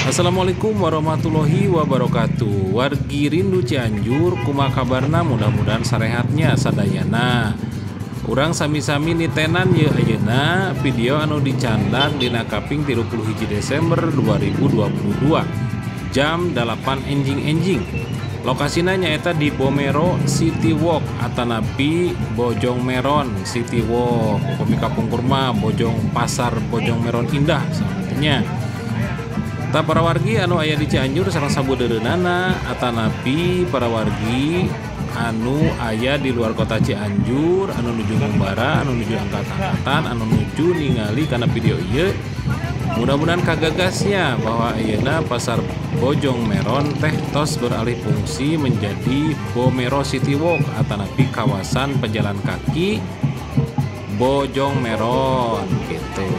Assalamualaikum warahmatullahi wabarakatuh. Wargi Rindu Cianjur, kumaha kabarna? Mudah-mudahan sarehatnya sadayana. Urang sami-sami nitenan ye ayeuna video anu dicandak dina kaping 31 Desember 2022 jam 8 enjing-enjing. Lokasina nyaeta di Bomero City Walk atanapi Bojong Meron City Walk. Upami kapungkur mah Bojong Pasar Bojong Meron Indah sampeunya. Tah para wargi anu aya di Cianjur sareng sabudeureunana atanapi para wargi anu aya di luar kota Cianjur anu nuju ngumbara, anu nuju angkat-angkatan, anu nuju ningali kana video ieu, mudah-mudahan kagagasnya bahwa ayeuna Pasar Bojong Meron teh tos beralih fungsi menjadi Bomero City Walk atanapi kawasan pejalan kaki Bojong Meron gitu.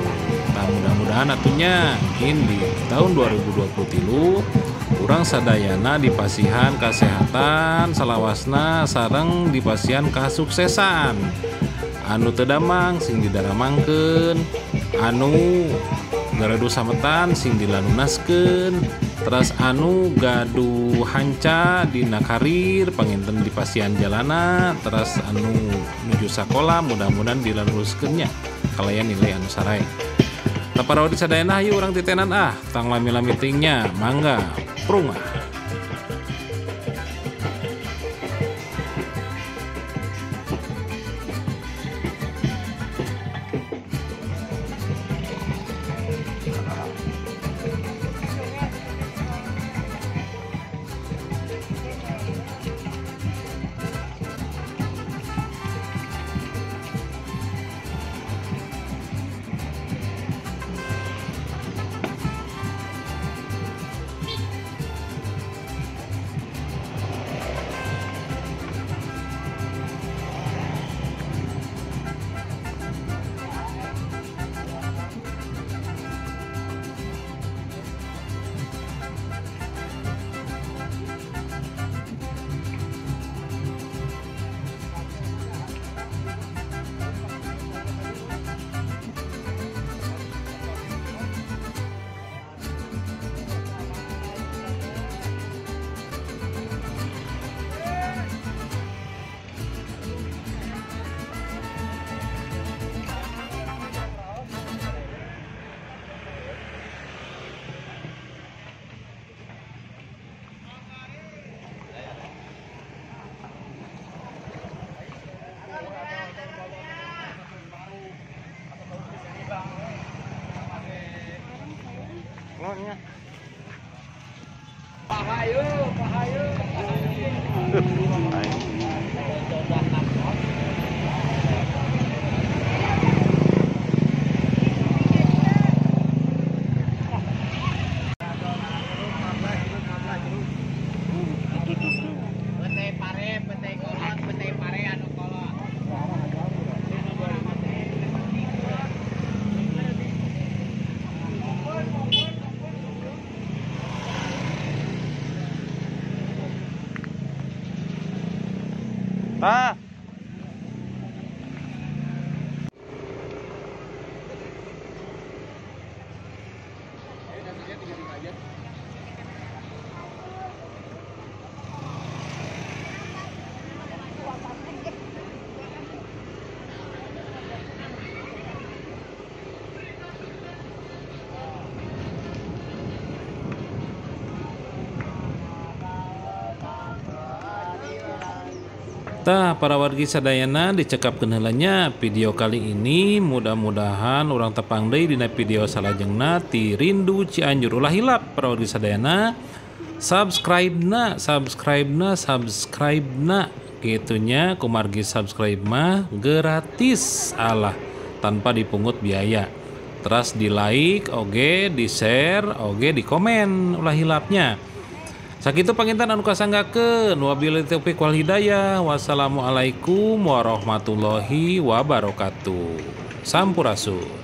Nah, mudah-mudahan atunya mungkin di tahun 2023 urang sadayana dipasihan kesehatan salawasna sareng dipasihan kasuksesan anu teu damang sing didaramangkeun, anu gaduh sametan sing dilanunaskeun, teras anu gaduh hanca dina karir panginten dipasihan jalana, teras anu nuju sakola mudah-mudahan dilaluskeun nya kalayan nilai anu sarae. Tah para wargi sadayana hayu urang titenan ah tang lami-lami tingnya mangga prung ah. Pahayu, pahayu. Petai pare, petai kolot, petai pare anu kolot. Ah. Tah para wargi sadayana dicekapkeun heula nya video kali ini, mudah-mudahan urang tepang deui dina video salajengna ti Rindu Cianjur. Ulah hilap para wargi sadayana, subscribe na, subscribe na, subscribe na gitunya, kumargi subscribe mah gratis alah tanpa dipungut biaya. Terus di like oge, di share oge, di komen ulah hilapnya. Sakitu panginten anu kasanggakeun, wabillahi taufik wal hidayah. Wassalamualaikum warahmatullahi wabarakatuh. Sampurasun.